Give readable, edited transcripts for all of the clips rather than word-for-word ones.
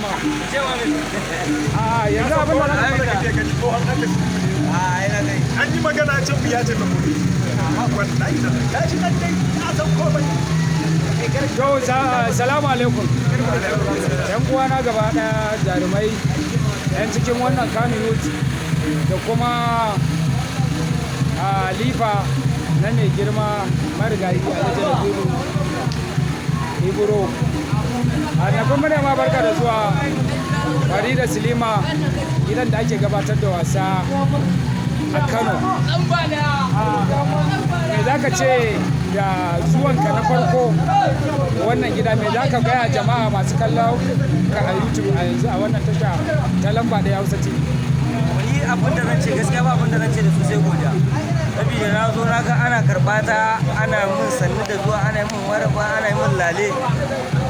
Amma a yanzu abin da na da kake gani tsohon Allah. An yi magana can biya ce ta kuɗi. Wallahi ta shi nan dai ya san komai. To, salamu alaikum. Yan uwana gaba daya, jarumai, yan cikin wannan Kannywood da kuma a lifa na mai girma marigayi Alhaji Naziru Ibro. A nafin muna barka da zuwa Farida Silima, gidan da ake gabatar da wasa a Kano. Me za ka ce da zuwanka na farko wannan gida? Me za ka gaya jama'a masu kallon ka a YouTube a yanzu a wannan tasha ta Lamba Ɗaya Hausa TV? Ni abin da zan ce gaskiya, ba abin da zan ce da su sai godiya, saboda na zo na ga ana karɓa ta, ana mun sannu da zuwa, ana mun maraba, ana mun lale.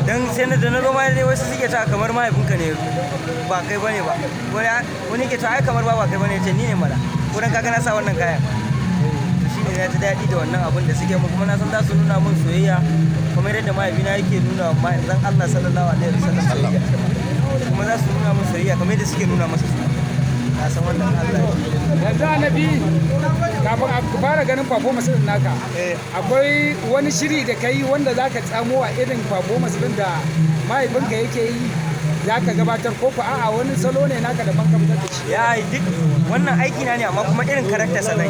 Dan sai na da na zo ma dai wasu suke ta kamar mahaifinka ne, ba kai bane ba. Wani ke ta ai kamar ba kai bane, ce ni ne mana, ko dan kaga na sa wannan kayan. To shine na ji daɗi da wannan abin da suke mun, kuma na san za su nuna mun soyayya kamar yadda mahaifina yake nuna wa manzon Allah sallallahu alaihi wasallam soyayya, kuma za su nuna mun soyayya kamar yadda suke nuna masa su. Na san wannan Allah ya Yanzu Annabi, kafin a fara ganin performance din naka, akwai wani shiri da kai wanda zaka tsamo a irin performance din da mahaifinka yake yi zaka gabatar, ko ko a'a, wani salo ne naka daban ka fitar da shi? Ya duk wannan aiki na ne, amma kuma irin character sa nayi.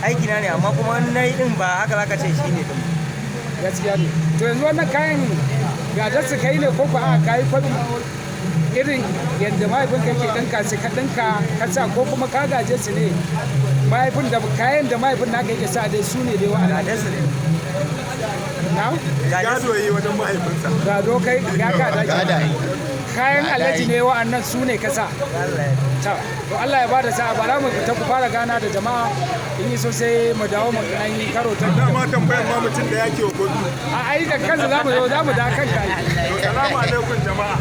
Aiki na ne, amma kuma na yi din ba haka zaka ce shi ne din. Gaskiya ne. To yanzu wannan kayan gadar su kai ne, ko ko a'a, kayi kwabi irin yadda mahaifinka yake ɗinka su ka ɗinka ka sa, ko kuma ka gaje su ne, mahaifin da kayan da mahaifin naka yake sa dai su ne dai wa'ana? Gadar su ne. Na? Gadar su. Gado yi wajen mahaifinsa. Gado kai ya gada? Gada. Kayan Alhaji ne wa'annan, su ne ka sa? Allah ya Ta, to Allah ya bada sa'a. Bara mu fita ku fara gana da jama'a, in yi so sai mu dawo mu dan yi karo ta. Dama tambayar ma mutum da yake wa gobe. A ai da kansa za mu zo za mu da kanka ai. To, salamu alaikum jama'a.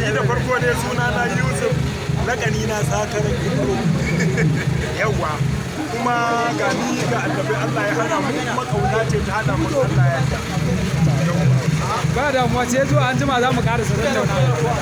Ni da farko dai suna na Yusuf, lakani na Sakaran Ibro. Yawwa. Kuma ga ni ga Annabi, Allah ya hada mu, kuma kauna ce ta hada mu, Allah ya yarda. Ba damuwa, sai zuwa an jima za mu karasa tattaunawa.